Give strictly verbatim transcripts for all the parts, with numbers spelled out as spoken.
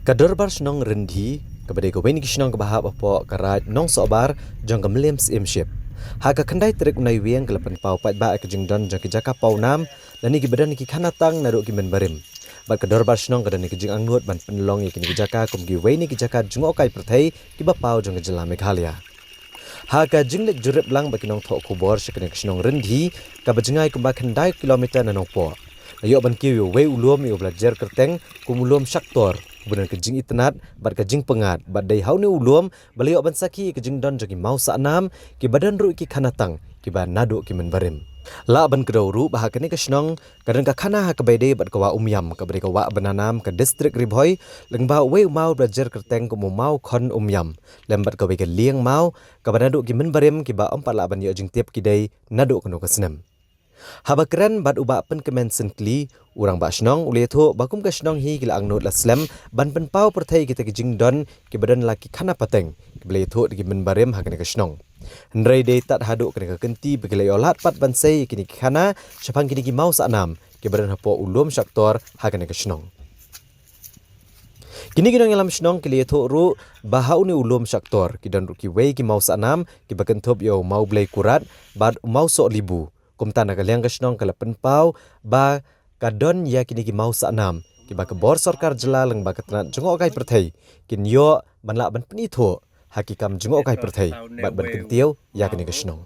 Ka Dorbar Shnong Ryndhi, kaba dei kawei na ki shnong kaba hap hapoh ka Raid Nongsohbar jong ka Mylliem Syiemship, ha ka khyndai tarik u Naiwieng ka la pynpaw paidbah ïa ka jingdon jong ki jaka pawnam lane kiba don ki khana tang naduh ki mynbarim. Bad ka Dorbar Shnong ka don ïa ka jingangnud ban pynlong ïa kine ki jaka kum kiwei na ki jaka jngohkai pyrthei kiba paw jong ka jylla Meghalaya. Ha ka jingleit jurip lang bad ki nongthoh khubor sha kane ka shnong Ryndhi, kaba jngai kumba khyndai kilometer na Nongpoh, la ïoh ban kiew ïa uwei u lum ïa uba la jer kyrteng kum u lum Shaktor, uba don ka jingitynnad bad ka jingpyngngad, bad dei ha une u lum ba la ïoh ban sakhi ïa ka jingdon jong ki maw sahnam kiba don ruh ki khana tang kiba naduh ki mynbarim. Lah ban kdew ruh ba ha kane ka shnong ka don ka khana ha kaba ïadei bad ka Wah Umïam, kaba dei ka wah ba na nam ka distrik Ri Bhoi, lyngba uwei u maw ba la jer kyrteng kum u maw Khon Umïam, lem bad kawei ka lieng maw kaba naduh ki mynbarim kiba ym pat lah ban ïoh jingtip ki dei naduh kano ka snem. Haba kren bad u Bah Pynkmen Syntli, u Rangbah Shnong, u la ïathuh ba kum ka shnong hi ki la angnud la slem ban pynpaw pyrthei kita ki jingdon kiba don la ki khana pateng kiba la ïathuh da ki mynbarim ha kane ka shnong. Hynrei dei tad haduh kane ka kynti ba ki la ïoh lad pat ban sei ïa kine ki khana shaphang kine ki maw sahnam kiba don hapoh u lum Shaktor ha kane ka shnong. Kine ki nongïalam shnong ki la ïathuh ruh ba ha une u lum Shaktor ki don ruh kiwei ki maw sahnam kiba kynthup ïa u maw Blei Kurat bad u maw Sohlibu. Kumta na ka liang ka shnong ka la pynpaw ba ka don ïa kine ki maw sahnam kiba ka bor sorkar jylla lyngba ka tnat jngohkai pyrthei kin ïoh ban lah ban pynithuh ha ki kam jngohkai pyrthei bad ban kyntiew ïa kane ka shnong.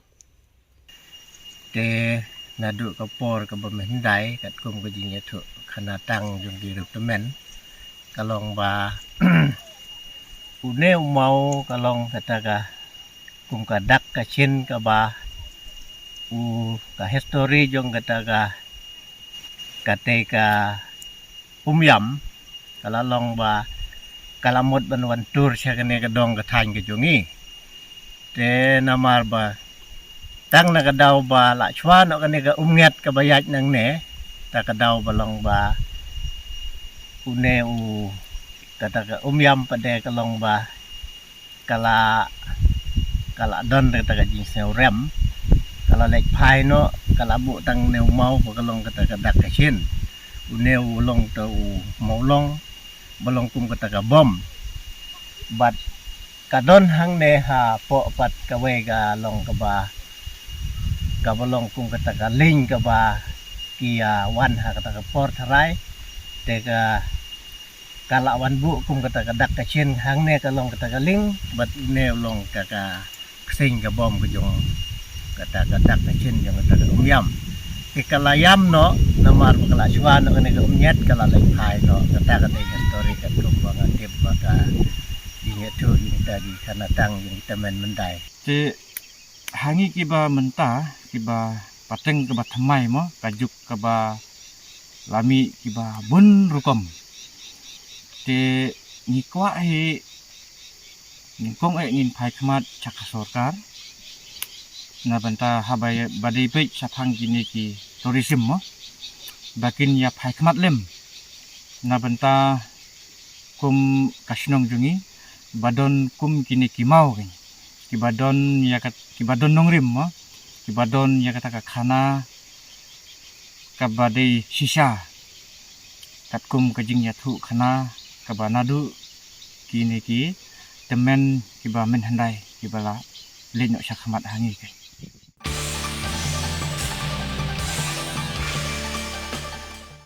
Te naduh ka por kaba mynhyndai, katkum ka jingïathuh khana tang jong ki riewtymmen, ka long ba une u maw ka long kata ka kum ka dak ka shin kaba u ka history jong kata ka, kata ka Umïam, ka la long ba ka la mut ban wan tur sha kane ka dong ka thaiñ ka jong ngi. Te namar ba tang na ka daw ba la shuwa noh kane ka Umngiat kaba ïaid nangne, ta ka daw ba long ba une u kata ka Umïam pat de ka long ba ka la, ka la don kata ka jingsngewrem, ka la leit phai noh, ka la buh tang une u maw ba ka long kata ka dak ka shin. Une u long ta u mawlong ba long kum kata ka bom. Bad ka don hangne hapoh pat kawei ka long kaba, kaba long kum kata ka lieng kaba ki ïa wan ha kata ka por tharai. Te ka, ka la wan buh kum kata ka dak ka shin, hangne ka long kata ka lieng, bad une u long ka, ka ksing ka bom ka jong kata ka dak ka shin jong kata ka Umïam. Te ka la ïam noh, namar ba ka la shuwa noh kane ka Umngiat, ka la leit phai noh, kata ka dei ka story katkum ba nga tip ba ka jingïathuh jong kita ki khana tang jong kita mynmyndai. Te ha ngi kiba mynta, kiba pateng kaba thymmai mo, ka juk kaba la mih kiba bun rukom. Te ngi kwah hi, nyngkong eh ngin phai khmat sha ka sorkar na bynta haba ïa, ba dei peit shaphang kine ki tourism mo, ba kin ïa phai khmat lem na bynta kum ka shnong jong ngi ba don kum kine ki maw, kiba don ïa ka, kiba don nongrim mo, kiba don ïa kata ka khana kaba dei shisha, katkum ka jingïathuh khana kaba naduh kine ki tymmen kiba mynhyndai kiba la leit noh sha khmat ha ngi.